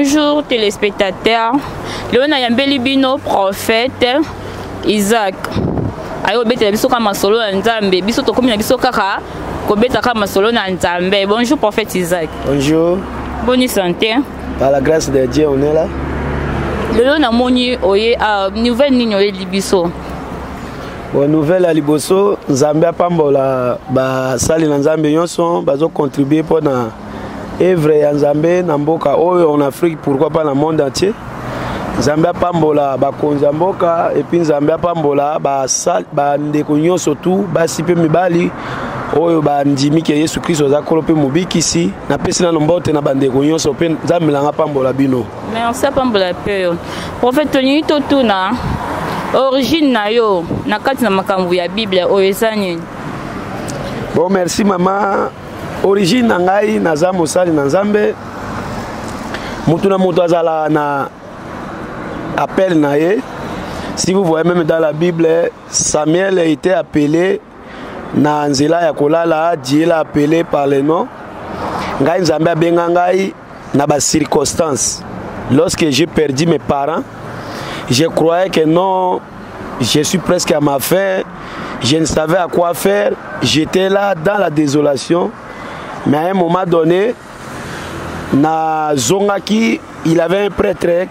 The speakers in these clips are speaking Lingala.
Bonjour téléspectateurs. Lelo nayambeli bino prophète Isaac. Ayo obetela biso kaka masolo ya Nzambe. Biso tokomi na biso kaka kobeta kaka masolo na Nzambe. Bonjour prophète Isaac. Bonjour. Bonne santé. Par la grâce de Dieu, on est là. Lelo namoni oye uh, nouvelle nini oyeli biso? Bon, nouvelle ya liboso, Nzambe apambola basali na Nzambe nyonso bazo contribuer mpo na œuvre ya Nzambe na mboka oyo en Afrique, pourquoi pas na monde entier. Nzambe apambola bakonzi ya mboka et puis Nzambe apambola bandeko nyonso tu basi mpe mibali oyo bandimi ke Yesu Kristo aza Nkolo mpe mobikisi. Napesi nano mbote na bandeko nyonso mpe Nzambe nanga apambola bino. Merci, apambola mpe yo. Prophète, tolingi totuna origine na yo na kati na makambo ya Bible oyo eza nini? Bon, merci mama. Origine na ngai, naza mosali na Nzambe. Mutu na mutu azala na appel na ye. Si vous voyez même dans la Bible, Samuel a été appelé na nzela ya kolala, Dieu l'a appelé par le nom. Ngai Nzambe abenga ngai na ba circonstances. Lorsque j'ai perdu mes parents, je croyais que non, je suis presque à ma fin, je ne savais à quoi faire, j'étais là dans la désolation. Mais à un moment donné, na zongaki, il avait un prêtre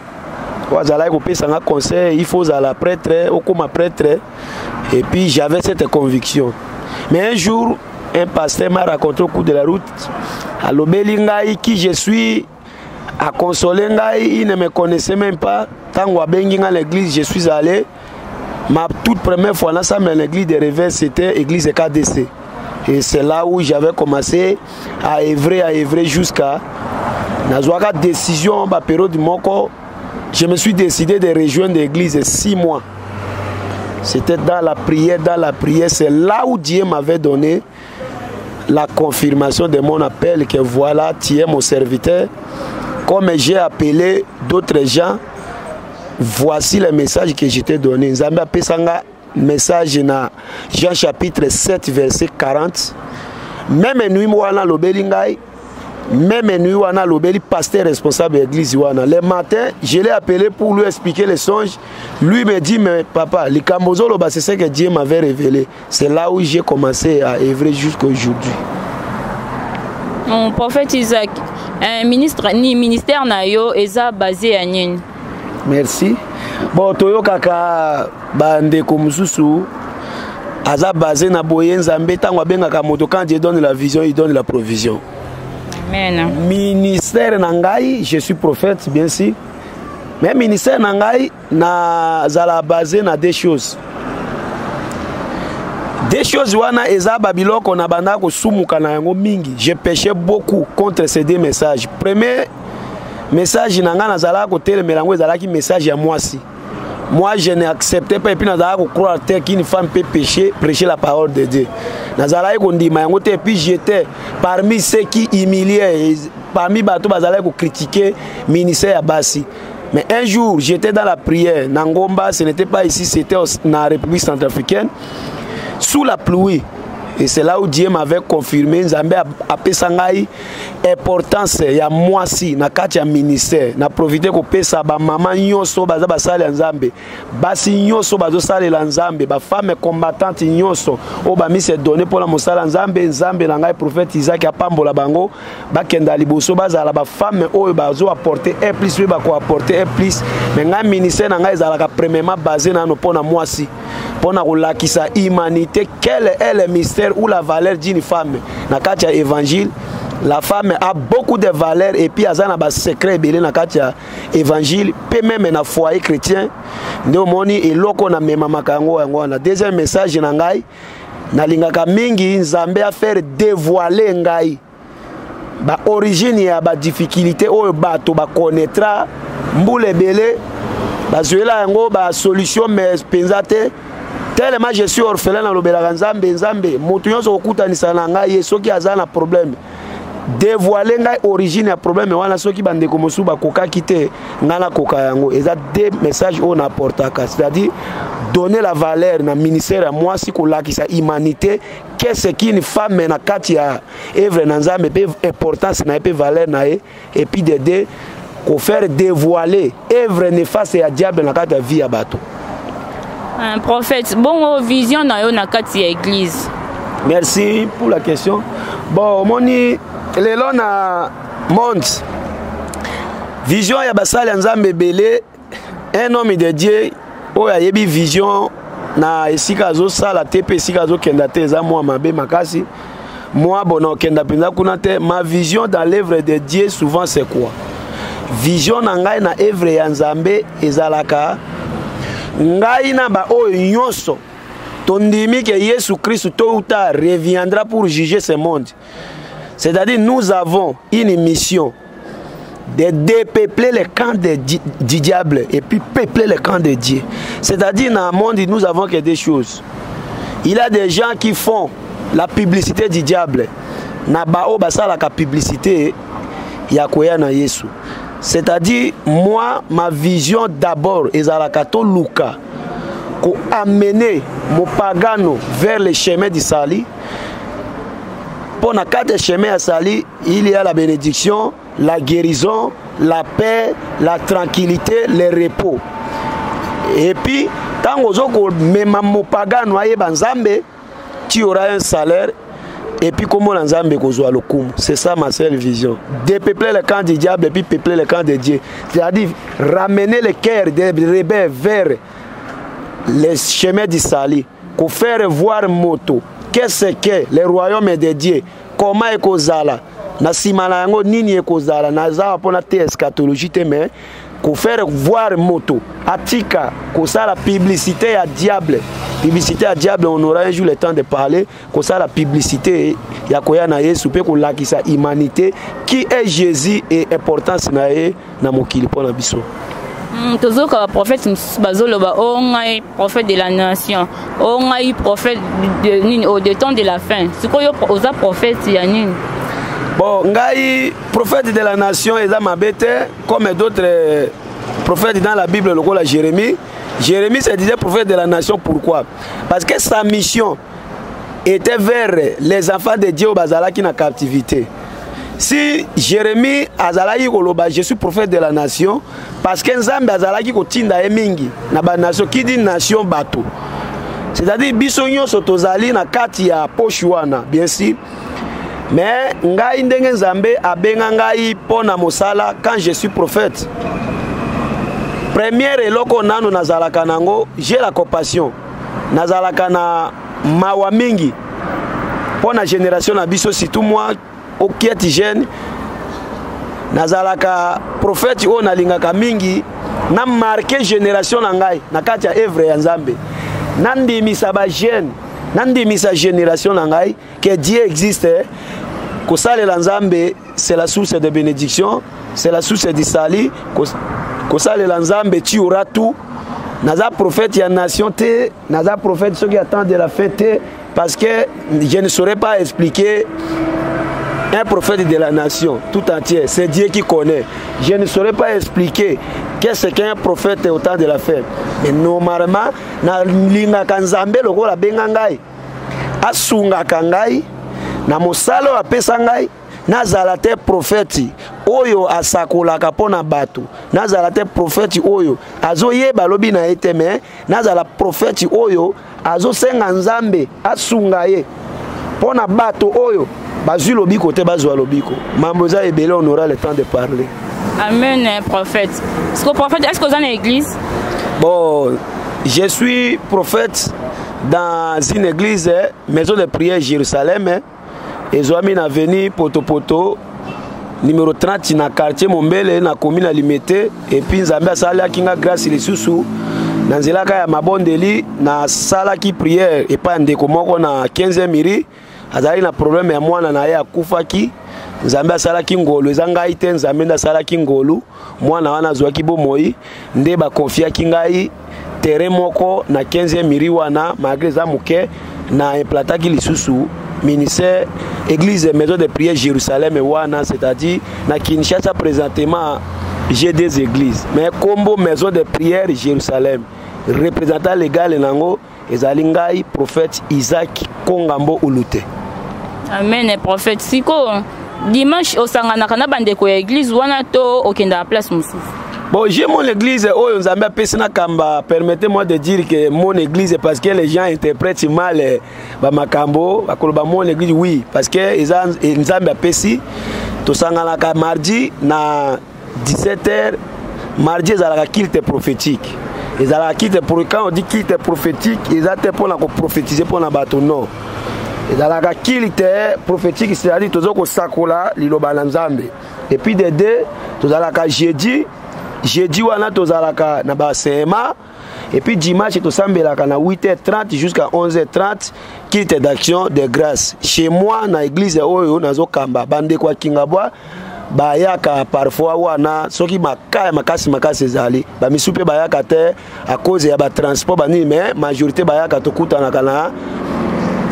oyo azalaki kopesa nga conseil, il faut ozala prêtre, okoma prêtre. Et puis j'avais cette conviction. Mais un jour, un pasteur m'a raconté au cours de la route, alobeli ngai qui je suis, a consolé ngai, il ne me connaissait même pas. Tango abengi nga l'église, je suis allé. Ma toute première fois dans l'église de réveil, c'était église KDC. Et c'est là où j'avais commencé à œuvrer, à œuvrer jusqu'à nazwaka décision ba période moko, je me suis décidé de rejoindre l'église 6 mois. C'était dans la prière, dans la prière, c'est là où Dieu m'avait donné la confirmation de mon appel que voilà, tu es mon serviteur. Comme j'ai appelé d'autres gens, voici le message que je t'ai donné. Nzambe apesanga message na Jean chapitre 7 verset 40. Même nuit wana lobeli ngai, même nuit wana lobeli pasteur responsable de l'église wana. Le matin, je l'ai appelé pour lui expliquer les songes. Lui me dit, mais papa, likambo ozoloba, c'est ce que Dieu m'avait révélé. C'est là où j'ai commencé à œuvrer jusqu'à aujourd'hui. Mon prophète Isaac, un ministre ni ministère na yo eza basé à nini? Merci. Bon, toyokaka bandeko mosusu aza basé na boye Nzambe ntango abengaka moto, quand Dieu donne la vision, il donne la provision. Amen. Ministère na ngai, je suis prophète bien sûr, mais ministère na ngai nazala basé na deux choses. Deux choses wana eza ba biloko na banda kosumuka na yango mingi. Je péchais beaucoup contre ces deux messages. Premier message na ngai nazalaka kotelemela yango, ezalaki message ya mwasi. Moi, je n'acceptais pas, et puis nazalaka kocroire te qu'une femme peut pécher, prêcher la parole de Dieu. Nazalaki kondima yango te, et puis j'étais parmi ceux qui humiliaient, parmi bato bazalaki kocritiquer ministère ya basi. Mais un jour, j'étais dans la prière, na Ngomba, ce n'était pas ici, c'était dans la République centrafricaine, sous la pluie. Et c'est là où Dieu m'avait confirmé, Nzambe apesa ngai importance ya mwasi na kati ya ministère. Na profité kopesa ba mama nyonso baza basali ya Nzambe, basi nyonso bazosalela Nzambe, ba femme combattante nyonso oyo ba mise donné mpona mosala Nzambe. Nzambe na ngai prophète Isaac apambola bango, bakenda liboso, bazala ba femme oyo bazo apporter un plus, oyo bako apporter un plus. Mais ngai ministère na ngai ezalaka premièrement basé nano mpona mwasi, mpona kolakisa humanité quel est le mystère ou la valeur d'une femme na kati ya évangile. La femme a beaucoup de valeurs et puis aza na ba secret ebele na kati ya évangile, pe même na foyer chrétien. Nde omoni eloko na memamaka yango yango wana. Deuxième message na ngai, nalingaka mingi Nzambe a faire dévoiler ngai ba origine ya ba difficulté oyo bato ba connaîtra mbula ebele, bazuela yango ba solution, mais mpenza te. Tellement je suis orphelin, nalobelaka Nzambe, Nzambe, moto nyonso kokutanisa na ngai ye soki aza na problème, dévoiler ngai origine ya problème wana. Soki bandeko mosusu bakokaki te, ngai nakoka yango. Eza deux messages oyo naportaka, c'est-à-dire donner la valeur na ministère ya mwasi, kolakisa humanité qu'est-ce qu'une femme na kati ya œuvre na Nzambe, mpe importance na ye mpe valeur na ye, et puis de deux, Kofaire dévoiler œuvre néfaste ya diable na kati ya vie ya bato. Un prophète, bongo vision na yo na kati ya église? Merci pour la question. Bon, omoni lelo na monde, vision ya basali ya Nzambe ebele. Un homme de Dieu oyo ayebi vision na esika azosala te mpe esika azokenda te, eza mwa mabe makasi. Moi, bon, okenda mpenza kuna te. Ma vision dans l'œuvre de Dieu souvent, c'est quoi? Vision na ngai na œuvre ya Nzambe ezalaka ngai na baoyo nyonso tondimi ke Yesu Christ tôt ou tard reviendra pour juger ce monde, c'est-à-dire nous avons une mission de dépeupler le camp du diable et puis peupler le camp de Dieu. C'est-à-dire, dans le monde, nous avons que des choses. Il y a des gens qui font la publicité du diable. Na bao basalaka publicité ya koya na Yesu. C'est-à-dire, moi, ma vision d'abord ezalaka toluka ko amener mopagano vers le chemin du salut. Mpo na kati ya chemin ya salut, il y a la bénédiction, la guérison, la paix, la tranquillité, le repos. Et puis ntango ozo komema mopagano ayeba Nzambe, tu auras un salaire et puis komona Nzambe kozwa lokumu. C'est ça ma seule vision: dépeupler le camp du diable et puis peupler le camp de Dieu, c'est-à-dire ramener le cœur des rebelles vers les chemins du salut, kofaire voir moto qu'est-ce que le royaume de Dieu, comment ekozala na nsima na yango, nini ekozala. Naza mpona te eschatologie te, mais kofaire voir moto atika kosala publicité ya diable. Publicité ya diable, on aura un jour le temps de parler. Kosala publicité ya koya na Yesu mpe kolakisa humanité qui est Jésus et importance na ye na mokili mpo na biso. Tozoyoka baprophète mosusu bazoloba: "O ngai prophète de la nation, o ngai prophète de nini, au de temps de la fin." Sikoyo oza prophète ya nini? Bon, ngai prophète de la nation eza mabe te, comme d'autres prophètes dans la Bible lokola Jérémie. Jérémie se disait prophète de la nation, pourquoi? Parce que sa mission était vers les enfants de Dieu oyo bazalaki na captivité. Si Jérémie azalaki koloba "Je suis prophète de la nation", parce que Nzambe azalaki kotinda ye mingi na banation. Qui dit nation, bato, c'est-à-dire biso nyonso tozali na kati ya poche wana, bien sûr. Mais ngai, ndenge Nzambe abenga ngai mpo na mosala, quand je suis prophète, première eloko nano nazalaka nango, j'ai la compassion, nazalaka na mawa mingi mpo na génération na biso, surtout moi okieti jeune. Nazalaka prophète oyo nalingaka mingi na marquer génération na ngai na kati ya œuvre ya Nzambe, nandimisa bajeune, nandimisa génération na ngai que Dieu existe. Kosalela Nzambe, c'est la source de bénédiction, c'est la source du salut. Kosalela Nzambe, tu auras tout. Naza prophète ya nation te, naza prophète soki attend de la fin te, parce que je ne saurais pas expliquer un prophète de la nation tout entière, c'est Dieu qui connaît. Je ne saurais pas expliquer qu'est-ce qu'un prophète au temps de la fin. Mais normalement, nalingaka Nzambe lokola abenga ngai, asungaka ngai na mosala oyo apesa ngai, nazala te prophète oyo asakolaka mpo na bato, nazala te prophète oyo azoyeba alobi na ye te, mais nazala prophète oyo azosenga Nzambe asunga ye mpo na bato oyo bazwi lobiko te, bazwa lobiko. Mambo eza ebele, on aura le temps de parler. Amen, prophète. Est-ce que prophète, est-ce que oza na église? Bon, je suis prophète dans une église, maison de prière Jérusalem, ezwami na avenue Potopoto numéro 30, na quartier Mombele, na commune ya Limete. Et puis Nzambe asalaki nga grâce lisusu na nzelaka ya mabondeli. Nasalaki prière epai ya ndeko moko na 15 miri, azalaki na problème ya mwana na ye akufaki. Nzambe asalaki ngolu, eza ngai te, Nzambe nde asalaki ngolu, mwana wana azwaki bomoi. Nde bakonfiaki ngai terrain moko na 15 miri wana, malgré eza moke, na implantaki lisusu ministère, église maison de prière Jérusalem wana. C'est-à-dire na Kinshasa, présentement j'ai des églises, mais kombo maison de prière Jérusalem, représentant légal nango ezali ngai, prophète Isaac Kongambo Ulute. Amen, prophète. Sikoyo Dimanche osanganaka na bandeko ya église wana to okendaka place mosusu? Bon, j'ai mon église, oyo Nzambe apesi na kamba. Permettez-moi de dire que mon église, parce que les gens interprètent mal ba makambo, bakoloba mon église, oui, parce que eza Nzambe apesi tosanganaka mardi na 17h. Mardi ezalaka culte prophétique. Ezalaka culte pour quand on dit culte prophétique, eza te mpona koprophétise mpona bato, non. Ezalaka culte prophétique, c'est-à-dire toza kosakola liloba na Nzambe. Et puis de deux, tozalaka jeudi. Jeudi wana tozalaka na basema. Et puis dimanche tosambelaka na 8h30 jusqu'à 11h30, culte d'action de grâce chez moi na église oyo nazokamba. Bandeko ya Kingabwa bayaka parfois wana soki maka ya makasi makasi ezali, bamisu mpe bayaka te à cause ya batransport banini, mais majorité bayaka. Tokutanaka na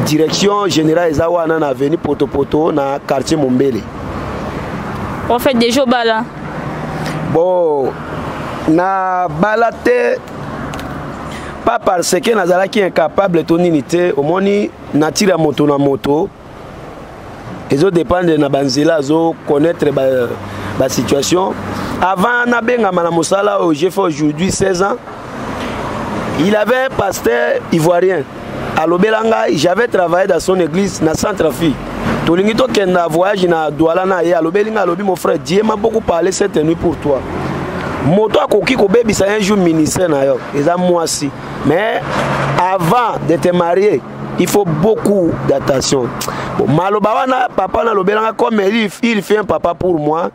direction générale, eza wana na avenue Potopoto, na quartier Mombele. Prophète, déjà obala? Bon, na bala te, pas parce que nazalaki incapable to nini te. Omoni, nature ya moto na moto ezodépendre na banzela azoconnaître basituation ba. Avant nabengama na mosala oyo, j'ai fait aujourd'hui 16 ans, il avait un pasteur ivoirien alobela ngai. J'avais travaillé dans son église na Centrafrique. Tolingi tokenda voyage na Douala na ye. Alobeli ngai, alobi: "Mon frère, Dieu m'a beaucoup parlé cette nuit pour toi. Moto akoki kobebisa un jour ministère na yo eza mwasi, mais avant de te marier, il faut beaucoup d'attention." Bon, maloba wana papa nalobelanga, comme il fait un papa pour moi,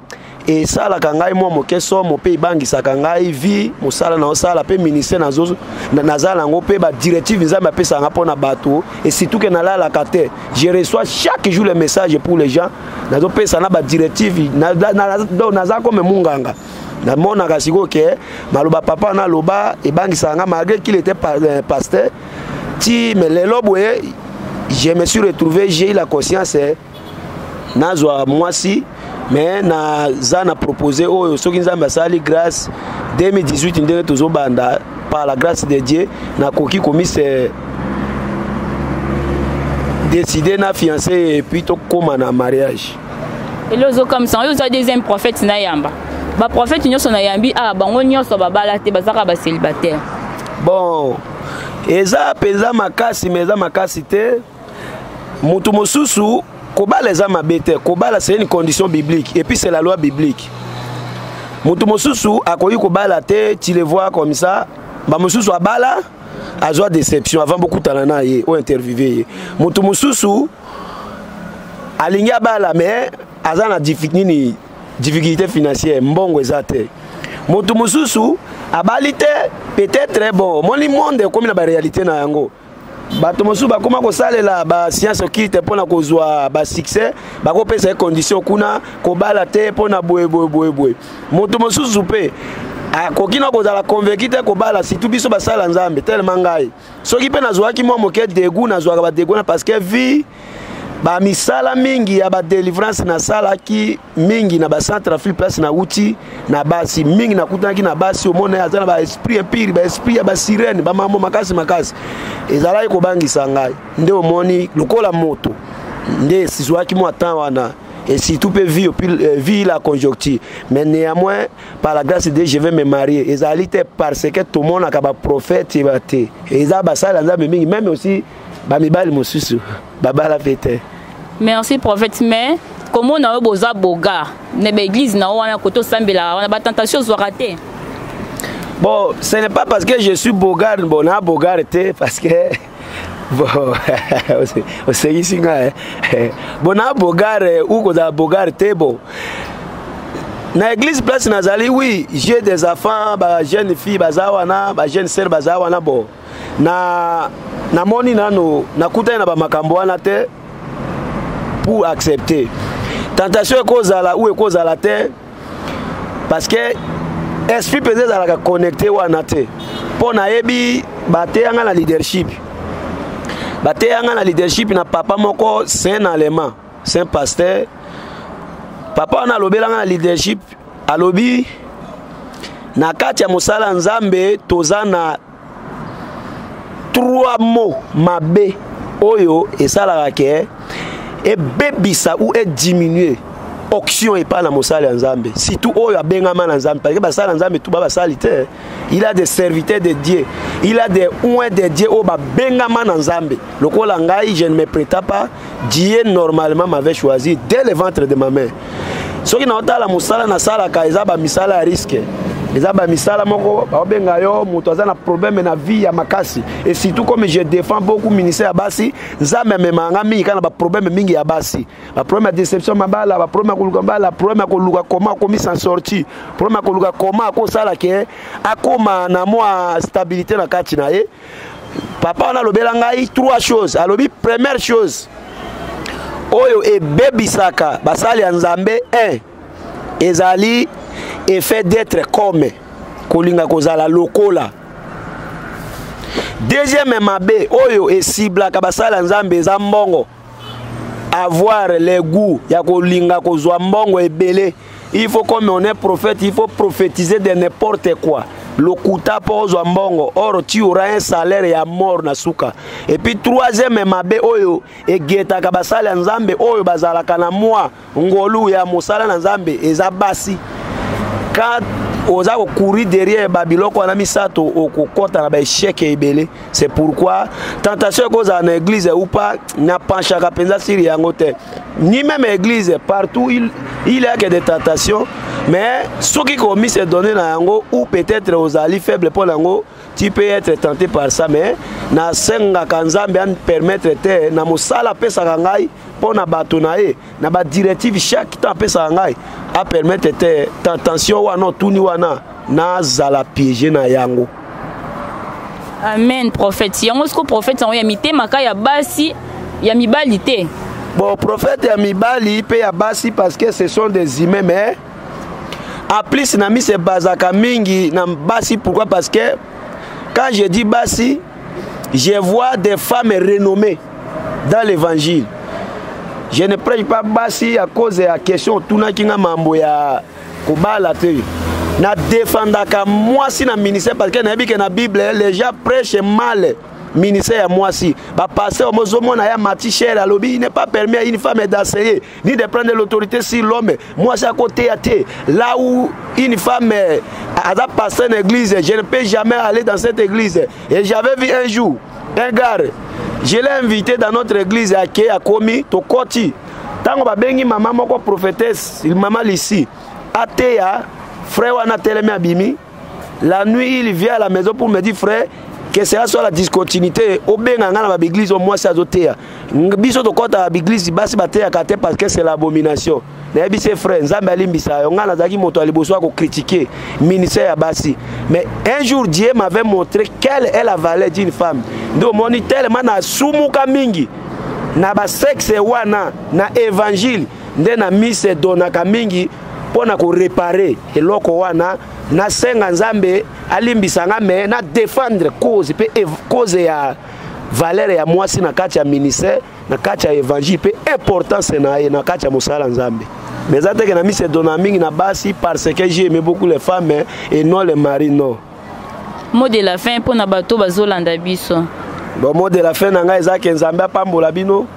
esalaka ngai mwa moke somo mpe ebangisaka ngai vi mosala na osala mpe ministère naza nango mpe badirective Nzambe apesaka nga mpo na bato. Et surtout ke nalalaka te, je reçois chaque jour le message pour les gens, nazopesa na badirective. Donc naza comme munganga, namonaka sikoyo ke maloba papa naloba ebangisaka nga malgré qu'il était pasteur ti. Mais lelo boye, je me suis retrouvé, j'ai eu la conscience nazwa mwasi, mais naza na proposé oyo soki Nzambe asali grâce 2018 ndenge tozobanda, par la grâce de Dieu, nakoki komise décider na fiancé et puis tokóma na mariage. Elo ozokamwisa oyo, oza deuxième prophète nayamba. Baprophète nyonso nayambi awa, bango nyonso babala te, bazaka bacélibataire. Bon, eza mpenza makasi, mais eza makasi te. Moto mosusu, kobala eza mabe te. Kobala, c'est une condition biblique et puis c'est la loi biblique. Moto mosusu akoki kobala te, tu le vois comme ça. Bamosusu abala, azwa déception avant bokutana na ye oyo interviewe ye. Moto mosusu alingi abala, mais aza na nini, difficulté financière, mbongo eza te. Moto mosusu abali te, peut-être, bon, omoni monde ekomi na baréalité na yango. Bato mosusu bakóma kosalela bascience occulte mpona kozwa basuccès, bakopesa ye condition kuna kobala te mpona boye boye boye boye. Moto mosusu mpe akoki na kozala convaincu te kobala, surtout biso basala Nzambe. Telema ngai soki mpe nazwaki mwa moke dégoût, nazwaka badégoût na parce que vie bamisala mingi ya badélivrance nasalaki mingi na bacentre Afrique, place nauti na basi mingi, nakutanaki na basi, omona aza na baesprit impur, baesprit ya basirène, bamambo makasi makasi ezalaki kobangisa ngai. Nde omoni lokola moto nde esizwaki mwa temps wana et surtout mpe vie la conjoncture. Mais néanmoins, par la grâce de Dieu, je vais me marier. Ezali te parce que tomonaka baprophète te, eza basala Nzambe mingi, même aussi bamibali mosusu babala mpe te. Merci prophète, mais komona oyo boza boga na baeglise na yo wana, kote osambelaka wana, batentation ozwaka te? Bon, ce n'est pas parce que je suis beau gars. Bon, na beau gars te, parce que bon, osengisi ngai. Bon, na beau gars ou kozala beau gars te, bon, na église place nazali, oui, j'ai des enfants, bajeune fille baza wana, bajeune sœur baza wana. Bon, na namoni nano nakutani na bamakambo wana te pour accepter tentation. Ekozala ou ekozala te, parce que esprit mpenza ezalaka connecté wana te. Mpo nayebi bateyanga na leadership, bateyanga na leadership na papa moko, c'est un Allemand, c'est un pasteur. Papa wana alobelanga na leadership, alobi na kati ya mosala Nzambe toza na trois mots mabe oyo esalaka ke ebebisa ou ediminue. Onction epai na mosali ya Nzambe, surtout oyo abengama na Nzambe, parce que basali ya Nzambe tout ba basali te. Il a des serviteurs de Dieu, il a des oints de Dieu oyo babengama na Nzambe. Lokola ngai, je ne me prétends pas, Dieu normalement m'avait choisi dès le ventre de ma mère. Soki naotala mosala nasalaka, eza bamisala ya risque, eza bamisala moko baobenga yo moto aza na problème na vie ya makasi. Et surtout, comme je défends beaucoup ministère ya basi, Nzambe amemaka nga mingi kaka na baproblème mingi ya basi: baproblème ya déception mabala, baproblème ya koluka mbala, problème ya koluka comment akomi s'en sortir, problème ya koluka comment akosala ke akóma na mwa stabilité na kati na ye. Papa wana alobela ngai trois choses. Alobi, première chose oyo ebebisaka basali ya Nzambe, 1, ezali effet d'être comme, kolinga kozala lokola. Deuxième mabe oyo esiblaka basali ya Nzambe eza mbongo, avoir le goût ya kolinga kozwa mbongo ebele. Il faut, comme on est prophète, il faut prophétiser de n'importe quoi, lokuta, mpo ozwa mbongo. Or tu auras un salaire ya mort na suka. Et puis troisième mabe oyo egetaka basali ya Nzambe oyo bazalaka na mwa ngolu ya mosala na Nzambe eza basi. Quand oza kocourir derrière babiloko wana misato, okokɔta na baéchec ebele. C'est pourquoi tentation ekozala na église ou pas, napenchaka mpenza sur yango te, ni même église. Partout il y a que des tentations, mais soki komi se donner na yango ou peut-être ozali faible mpo na yango, tu peux être tenté par ça. Mais nasengaka Nzambe apermettre te na mosala apesaka ngai mpo na bato na ye, na badirective chaque temps apesaka ngai, apermettre te tentation wana otuni wana nazala piégé na yango. Amen, prophète. Yango siko prophète yango ya mitema ka ya basi, ya mibali te? Bon, prophète ya mibali mpe ya basi, parce que ce sont des humains. Mais en plus na mise bazaka mingi na basi. Pourquoi? Parce que quand je dis basi, je vois des femmes renommées dans l'évangile. Je ne prêche pas basi à cause ya question otunaki nga, mambo ya kobala te. Nadefendaka mwasi na ministère parce que nayebi ke na Bible, les gens prêchent mal ministère ya mwasi. Bapasteur mozomona ya mati cher, alobi: "Il n'est pas permis à une femme d'enseigner ni de prendre l'autorité sur l'homme." Mwasi akoteya te. Là où une femme aza pasteur na église, je ne peux jamais aller dans cette église. Et j'avais vu un jour un gars, je l'ai invité dans notre église, ake, akomi, tokoti. Ntango babengi mama moko prophétesse, mama Lisi, ateya, frère wana atelemi, abimi. La nuit, il vient à la maison pour me dire: "Frère, que cela soit la discontinuité, obenga nga na baéglise oyo mwasi azoteya. Biso tokɔta baéglise basi bateyaka te parce que c'est l'abomination." Nayebi se: "Frère, Nzambe alimbisa yo. Ngai nazalaki moto ya liboso ya kocritiquer ministère ya basi, mais un jour Dieu m'avait montré quelle est la valeur d'une femme. Nde omoni tellement nasumuka mingi na basexe wana na évangile, nde na mise edonaka mingi mpo na koréparer eloko wana. Nasenga Nzambe alimbisa nga, me na défendre cause mpe cause ya valeur ya mwasi na kati ya ministère, na kati ya évangile, mpe importance na ye na kati ya mosala Nzambe. Mais eza teke na mise edona mingi na basi parce que j'ai aimé beaucoup les femmes et non les maris, non." Mot de la fin mpona bato bazolanda biso. Bon, mot de la fin na ngai eza ke Nzambe apambola bino.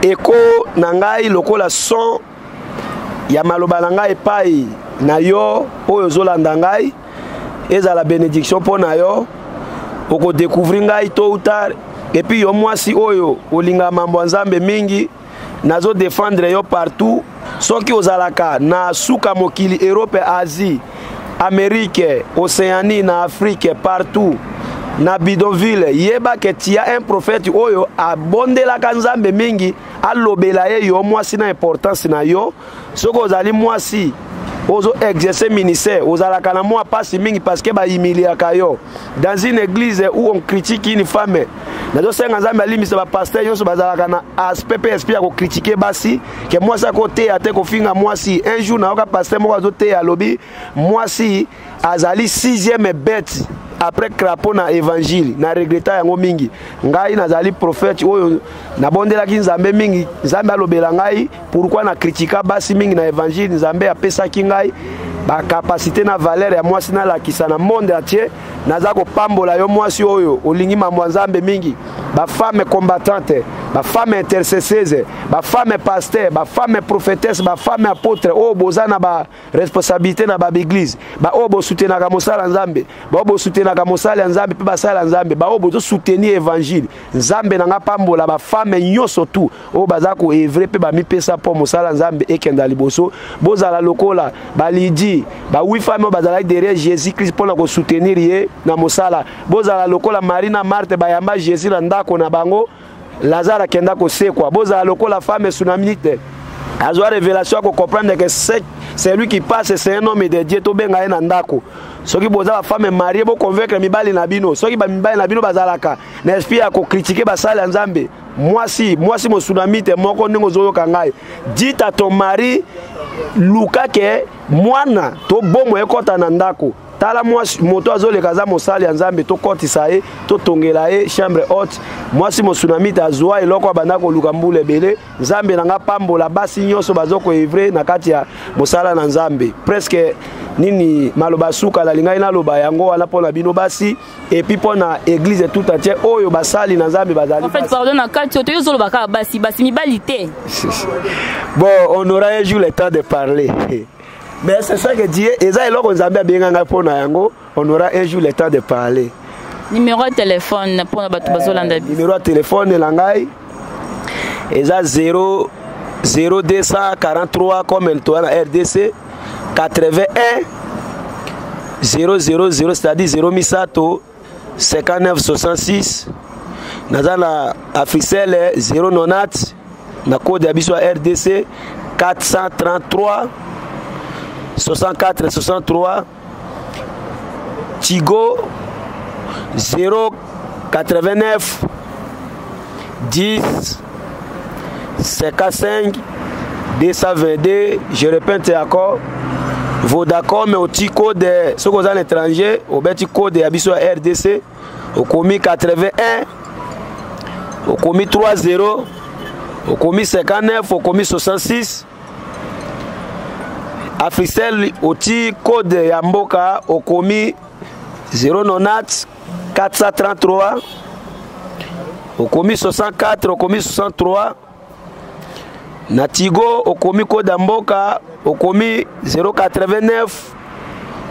Eko na ngai lokola son ya maloba na ngai epai na yo oyo ozolanda ngai ezala bénédiction mpo na yo. Okodécouvrir ngai tôt ou tard. Et puis yo mwasi oyo olingaka mambo ya Nzambe mingi, nazodéfendre yo partout. Soki ozalaka na suka mokili, Europe, Asie, Amérique, Océanie, na Afrique, partout na bidonville, yeba ke tia un prophète oyo abondelaka Nzambe mingi alobela ye yo mwasi na importance na yo. Soki ozali mwasi ozo exercer ministère, ozalaka na mwa pasi mingi parce que bahumiliaka yo dans une église où on critique une femme. Nazosenga Nzambe alimbisa bapasteur nyonso bazalaka na aspect mpe esprit ya kocritiquer basi, ke mwasi akoteya te, kofinga mwasi. Un jour nayoka pasteur moko azoteya, alobi mwasi azali sixième bête après crapaud na évangile. Na regretter yango mingi. Ngai nazali prophète oyo nabondelaki Nzambe mingi, Nzambe alobela ngai pourquoi na critiqua basi mingi na évangile. Nzambe apesaki ngai bacapacité na valeur ya mwasi, nalakisa na monde entier. Naza kopambola yo mwasi oyo olingi mambo ya Nzambe mingi, bafemme combattante. Bafemme intercesseuse, bafemme pasteur, bafemme prophétesse, bafemme apôtre oyo boza na baresponsabilité na baeglise, baoyo bosutenaka mosala Nzambe, baoyo bosutenaka mosala ya Nzambe mpe basala ya Nzambe, baoyo bozosoutenir évangile, Nzambe na nga pambola bafemme nyonso tu oyo baza koevre mpe bamipesa mpo mosala Nzambe ekenda liboso. Bozala lokola balidi bawi femme oyo bazalaki derrière Jésus Christ mpo na kosoutenir ye na mosala. Bozala lokola Marie na Marthe, bayamba Jésus na ndako na bango, Lazare akenda kosekwa. Bozala lokola femme sunamite, azwa révélation ya kocomprendre que c'est lui qui passe, c'est un homme de Dieu, tobenga ye na ndako. Soki boza bafemme marie, boconvaincre mibali na bino. Soki bamibali na bino bazalaka na esprit ya kocritiquer basali ya Nzambe, mwasi, mwasi mosunamite moko, ndenge ozoyoka ngai, dit à ton mari: luka ke mwana to bomo ekɔta na ndako. Tala mwasi, moto azoleka aza mosali ya Nzambe, tokɔtisa ye, totongela ye chambre haute. Mwasi mosunamite azwa eloko abanda koluka mbula ebele. Nzambe na nga pambola basi nyonso bazokoevre na kati ya mosala na Nzambe. Presque nini maloba suka nalingai naloba yango wana mpo na bino basi, et puis mpo na église tout entière oyo basali na Nzambe bazali. En fait, pardon, na kati oyo toyo ozoloba kaka basi, basi, mibali te? Bon, on aura un jour le temps de parler, mais c'est ça que Dieu, eza eloko Nzambe abenga ngai mpo na yango. On aura un jour le temps de parler. Numéro ya telefone mpona bato bazolanda biso? Numéro ya telefone na ngai eza 0 0243, comme toya na RDC, 81 000, c'est-à-dire 0 misato 59 66. Naza na Africell, 090 na code ya biso ya RDC, 433 64 63. Tigo, 089 10 55 222. Je répète encore: Vodacom, oti code, soki oza na étranger, obeti code ya biso ya RDC, okomi 81, okomi 30, okomi 59, okomi 66. Africell, oti code ya mboka, okomi 090 433, okomi 64, okomi 63. Na Tigo, okomi code ya mboka, okomi 089,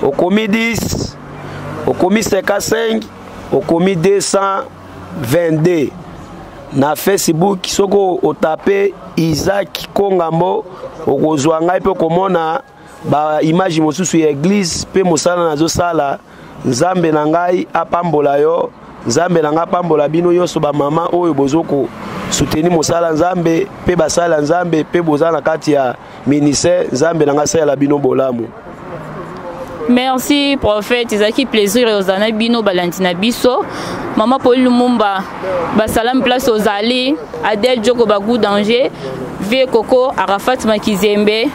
okomi 10, okomi 55, okomi 222. Na Facebook, soki otape Isaac Kongambo, okozwa ngai mpe okomona baimage mosusu ya église mpe mosala nazosala. Nzambe na ngai apambola yo, Nzambe na ngai apambola bino nyonso, bamama oyo bozo kosoutenir mosala Nzambe mpe basala ya Nzambe mpe boza na kati ya ministère. Nzambe na ngai asalela bino bolamu. Merci, prophète. Ezalaki plaisir ozala na bino, balandi na biso. Mama Poli Lumumba, basalami place ozali, Adel Joko, Bagu Danger, Vie Koko, Arafat Makizembe,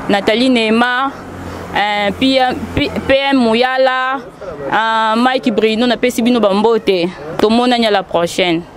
Nathalie Neymar, PM, PM Muyala, Mike Brino, napesi bino bambote. Tomonani à la prochaine.